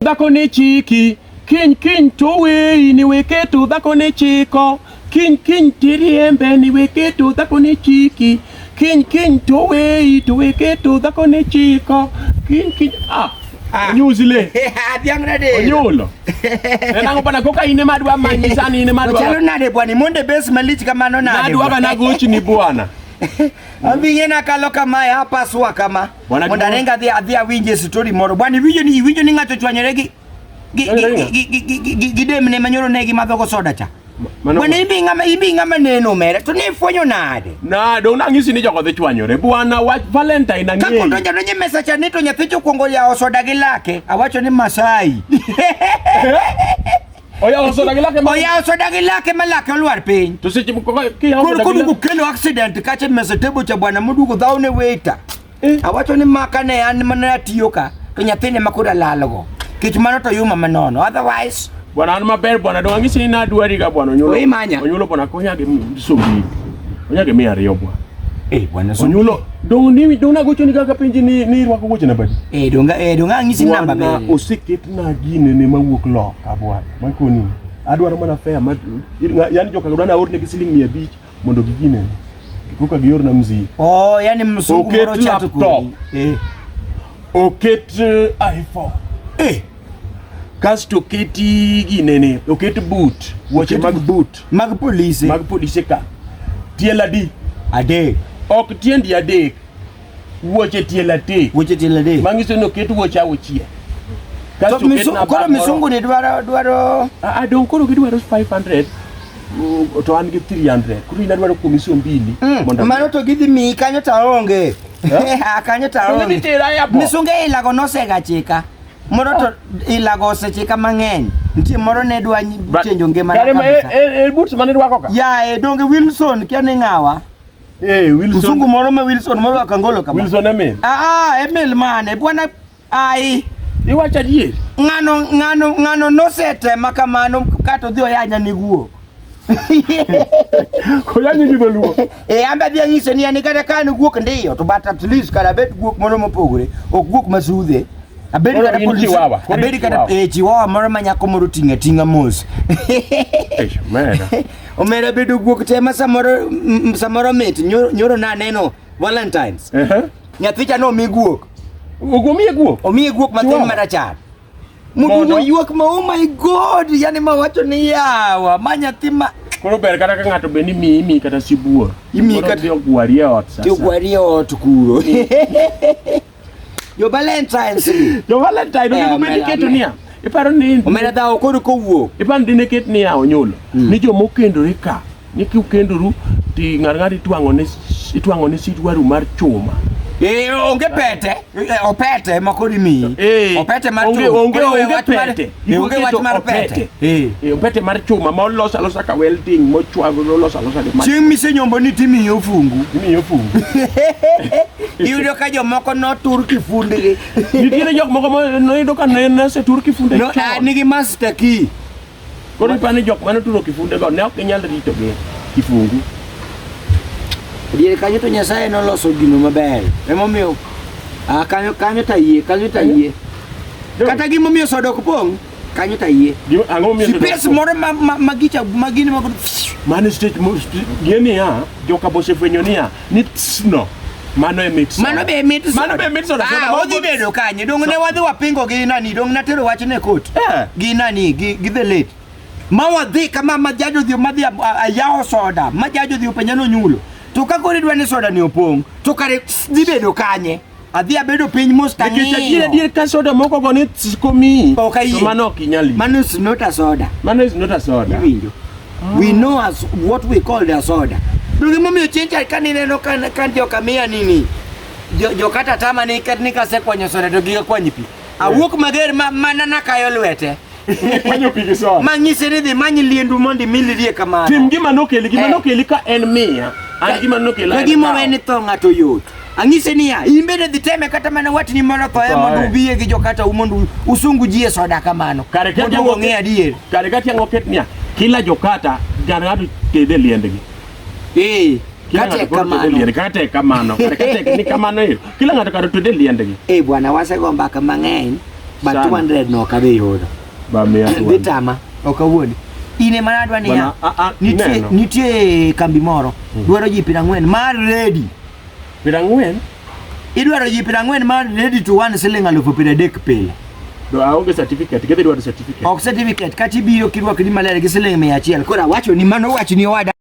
Dhako ni chiki, kiny kiny to weyi ni weketo dhako ni chiko. Kiny kiny tiriembe ni weketo dhako ni chiki. Kiny kiny to weyi to weketo dhako ni chiko. Kiny kiny ah. Ah. Onyuzle. Dhiang' nade? Onyulo. En ang'o bana koka in ema adwa manyi sani in ema adwa. Ochalo nade bwana monde bes malich kamano nade? Nadwa mana gochni bwana. Ambi ng'e nakalo kamae apaswa kama. Bwana Mondo gimoro- aring adhi adhi awinje story moro. Bwana iwinjo ni iwinjo ni ng'ato ochwanyore gi gi Chwanyore gi gi gi gi gi gi demne manyoro ne gimadho go soda cha. Mano- Bwana imbi ng'ama imbi ng'ama neno mere to ne ifwenyo nade? Na dong nang'isi ni jogo dhi chwanyore. Bwana wach Valentine Ka ang'eyo. kodonjo donjo e mesa cha ni to nyathi chokwongo yawo soda gi lake. Awacho ni Masai. Oyawo soda gi lake ma. Oyawo soda gi lake ma lake olwar piny. To seche moko kiyawo Koro soda gi koduogo lake. kelo accident kacha e mesa table cha bwana moduogo dhawo ne waiter. Eh. Awacho ni maka ne an mana atiyo ka to nyathine ma koro alalgo. Kech mano to yuma manono. Otherwise Bwana an maber bwana dong ang'isi ni nadwari ga bwana onyulo. Oimanya. Onyulo bwana konya gi sombi. Onya gi 200 bwana. eh bwana so. Onyulo dong ni dong nagocho ni kaka penji ni ni irwako wuoche namba adi. Eh donga eh donga ang'isi namba Bwana be. oseketna ginene mawuok loka bwana. Makoni adwaro mana fare ma yani joka dwa naornegi siling 500 mondo giginene. Koka giorna mzigo. Oh, yani mzungu Oket moro chato laptop. kodi. Eh. Oket iPhone. Eh. Kasto oketi ginene, oket boot, wuoche mag boot. Mag polise. Mag polise ka. Tielo adi? Adek. Ok tiendi adek. Wuoche tielo adek. Wuoche tielo adek. Manyiso ni oket wuoche auchiel. To Kasto oket misu, na koro bag moro. misungu ni dwaro dwaro Ah, ah, dong koro gidwaro 500 to an gi 300. Koro in adwaro kuomi so mbili. Mondo Mano to gidhi miyi kanyo to aonge. Eh? Ah, kanyo to Donge aonge. idhi tera e airport? Misunge ilago nosega chika. Moro to ilago osechika mang'eny. Nitie moro ne dwa But- chenjo ngimana Kare ma e, kabisa. e, e boots mane irwako ka? Ya, e donge Wilson kia ni ng'awa? Eh, Wilson. Msungu moro ma Wilson morwako angolo kama. Wilson Emil. Ah, ah, Emil mane? Bwana ai. Iwacho adier? Ng'ano ng'ano ng'ano nosetema kamano kata odhi oyanya ni guok. Oyanyi gi dholuo. Eh, an be adhi anyise ni an kata ka an guok ndiyo to but at least kara abed guok moro mopogore, ok guok masudhe. Abed Koro kata in polisi, chihuahua, koro in abed kata chihuahua. eh chihuahua moro ma nyako moro ting'a ting'a mos. Eish, omera. Omera bedo guok te ma samoro samoro mit nyoro, nyoro naneno Valentine's. Ehe. Nyathi cha nomi guok. Omiye guok? Omiye guok matin Chihuahua. marachar. Moduogo Mondo? ywak ma oh my god, yani ma wacho ni yawa, ma nyathi ma Koro ber kata ka ng'ato be ni miyi imiyi kata sibuor. Imiyi Koro kata- odhi ogwari e ot sasa. Ti e ot kuro. Jo Valentine's gi. Jo Valentine Eh, onego bed ni omera, keto omera. niya. Iparo ni Omera dhawo koro kowuok. Iparo ni dine ket niya onyulo. Ni jomokendore ka ni kiukendoru ti ng'ato ng'ato itwang'o ne itwang'o ne sit waru mar chuma. Eh, onge pete. Eh, opete ma koro imiyi. Eh, Opete mar onge chuma. onge Koro we onge wach mar- pete. Eh, onge wach mar pete. Eh. Eh, opete mar chuma ma olos alosa ka welding mochwag olos alosa gi mach. Chieng' misenyombo ni timiyi ofungu. Imiyi ofungu. Iyudo ka jomoko notur kifundgi. Nitiere jok moko ma noyudo ka ne osetur kifunde No, chon. ah, nigi master key. Koro iparo ni jok mane oturo kifundego ne ok ginyal rito gi kifungu. Diere kanyo to Nyasaye noloso gino maber. Emomiyo ah, kanyo kanyo to ayie, kanyo to ayie. Kata gimomiyo soda ok pong', kanyo to ayie. Gima- Ang'o momiyo soda ok Space pong'? moro ma ma ma gicha ma gini ma Mano stage mo ng'e niya, joka bosefwenyo niya, ni tss no. Mano e mit soda. Mano be mit soda. Mano be mit soda. Soda Ah, ma odhi ogol- bedo kanye? Dong ne wadhi wapingo gi nani, dong natero wach ne court. Eh. Gi nani, gi the late. Ma wadhi kama ma jaji odhi madhi ayawo soda, ma jaji odhi openja nonyulo. To ka koro idwa ni soda ni opong', to kare dhi bedo kanye? Adhi abedo piny mos Nikech adier tang'iyo. adier ka soda moko go ni tss komiyi. Ok ayie. To mano ok inyal yie. Mano is not a soda. Mano is not a soda. Iwinjo? We know as what we call the soda. Donge momiyo chieng' cha ka nineno ka ka joka miya nini jo jokata tama ni kat ni kasekwanyo soda to giga kwany pi. Awuok mager ma mana nakayo lwete. Kwanyo pi gi soda. Manyise ni dhi many liendu mondo imilrie kamano. Tim gima nokeli, gima Eh. nokeli ka en miya. An gima nokela Ka en gima kawo. weni tho ng'ato yot. Ang'ise niya, in bende dhi teme kata mana watni moro thoe Thoe. mondo ubiye gi jokata u mondo usungu ji e soda kamano. Kare ka Mondo tiang' ong'e adier. Kare ka tiang' oket niya, kila jokata ng'ato ng'ato tede liendgi. Eh, Kila kata ng'ato koro tede kamano. liendgi, kata tek kamano. Kare ka tek ni kamano ero. Kila ng'ato kare tede liendgi. Eh bwana, wasego mbaka mang'eny. But Sana. 200 no ok adhi yudo. Ba miya Dhi 200. tama, ok awuondi. In ema nadwa niya, Bana, a- a- nitie, neno. nitie kambi moro dwaro ji 40 mar ready. 40? Idwaro ji 40 mar ready to one siling 30,000 pile. Do aonge certificate, gidhi dwaro certificate. Ok certificate, kata ibiro kirwakri maler gi siling 100. Koro awacho ni mano wachni owada.